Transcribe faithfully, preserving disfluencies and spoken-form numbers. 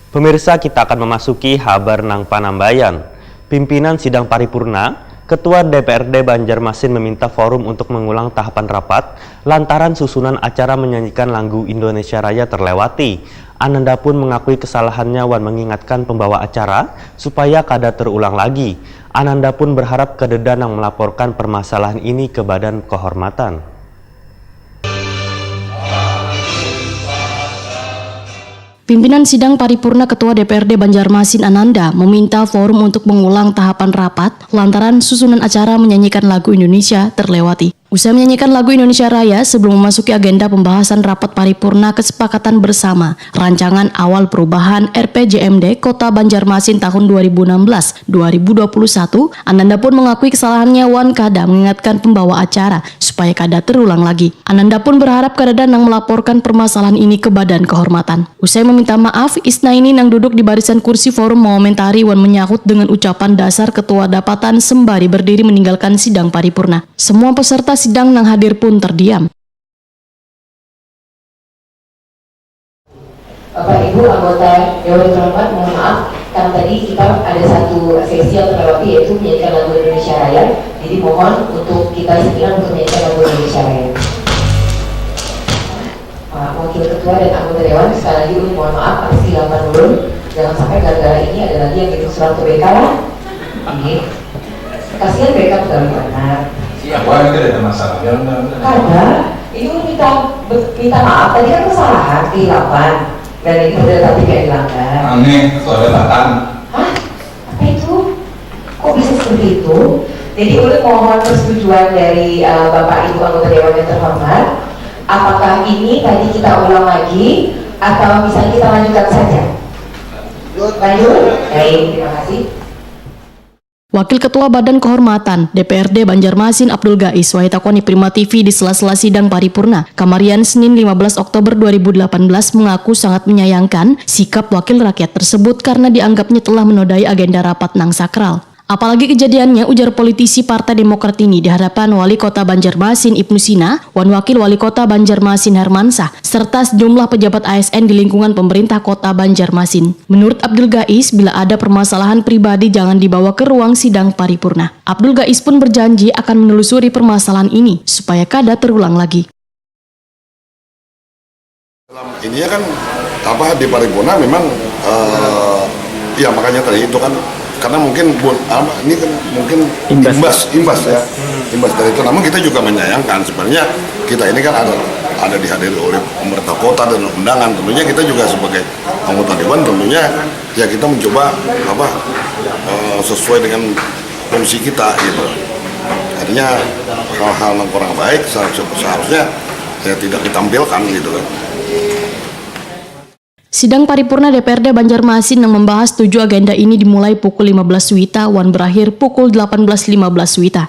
Pemirsa, kita akan memasuki habar nang panambayan. Pimpinan sidang paripurna, Ketua D P R D Banjarmasin meminta forum untuk mengulang tahapan rapat lantaran susunan acara menyanyikan lagu Indonesia Raya terlewati. Ananda pun mengakui kesalahannya wan mengingatkan pembawa acara supaya kada terulang lagi. Ananda pun berharap kadeda nang melaporkan permasalahan ini ke Badan Kehormatan. Pimpinan Sidang Paripurna Ketua D P R D Banjarmasin Ananda meminta forum untuk mengulang tahapan rapat lantaran susunan acara menyanyikan lagu Indonesia terlewati. Usai menyanyikan lagu Indonesia Raya sebelum memasuki agenda pembahasan rapat paripurna kesepakatan bersama rancangan awal perubahan R P J M D Kota Banjarmasin tahun dua ribu enam belas dua ribu dua puluh satu, Ananda pun mengakui kesalahannya wan kada mengingatkan pembawa acara supaya kada terulang lagi. Ananda pun berharap kadada nang melaporkan permasalahan ini ke Badan Kehormatan. Usai meminta maaf, Isnaini nang duduk di barisan kursi forum mengomentari wan menyahut dengan ucapan dasar ketua dapatan sembari berdiri meninggalkan sidang paripurna. Semua peserta sidang nang hadir pun terdiam. Bapak Ibu anggota Dewan terhormat, mohon maaf karena tadi kita ada satu sesi yang terlewati, yaitu menyanyikan lagu Indonesia Raya. Jadi mohon untuk kita sejenak untuk menyanyikan lagu Indonesia Raya. Pak Wakil Ketua dan anggota Dewan, sekali lagi ulun mohon maaf atas kehilapan ulun. Jangan sampai gara-gara ini ada lagi yang gitu surat ke B K lah. Ini kasihan B K pegawai banar. Siapa yang tidak ada masalah? Jangan jangan. Kada, ini ulun minta minta maaf tadi kan kesalahan kehilapan dan ini sudah tapi tidak dilanggar. Aneh, soalnya batang. Hah? Apa itu? Kok bisa seperti itu? Jadi ulun mohon persetujuan dari uh, Bapak Ibu anggota Dewan yang terhormat. Apakah ini tadi kita ulang lagi atau misalnya kita lanjutkan saja? Lanjut? Baik, terima kasih. Wakil Ketua Badan Kehormatan D P R D Banjarmasin Abdul Gais wahai takoni Prima T V di sela-sela sidang paripurna kamarian Senin lima belas Oktober dua ribu delapan belas mengaku sangat menyayangkan sikap wakil rakyat tersebut karena dianggapnya telah menodai agenda rapat nang sakral. Apalagi kejadiannya, ujar politisi Partai Demokrat ini di hadapan Wali Kota Banjarmasin Ibnu Sina wan Wakil Wali Kota Banjarmasin Hermansah serta sejumlah pejabat A S N di lingkungan pemerintah Kota Banjarmasin. Menurut Abdul Gais, bila ada permasalahan pribadi jangan dibawa ke ruang sidang paripurna. Abdul Gais pun berjanji akan menelusuri permasalahan ini supaya kada terulang lagi. Dalam ininya kan apa di paripurna memang uh, ya makanya tadi itu kan karena mungkin bun, apa, ini kan mungkin imbas imbas, imbas ya imbas dari itu namun kita juga menyayangkan sebenarnya kita ini kan ada ada dihadiri oleh pemerintah kota dan undangan tentunya kita juga sebagai anggota dewan tentunya ya kita mencoba apa uh, sesuai dengan fungsi kita gitu artinya hal-hal yang kurang baik seharusnya ya tidak ditampilkan gitu kan. Sidang paripurna D P R D Banjarmasin yang membahas tujuh agenda ini dimulai pukul lima belas wita wan berakhir pukul delapan belas lima belas wita.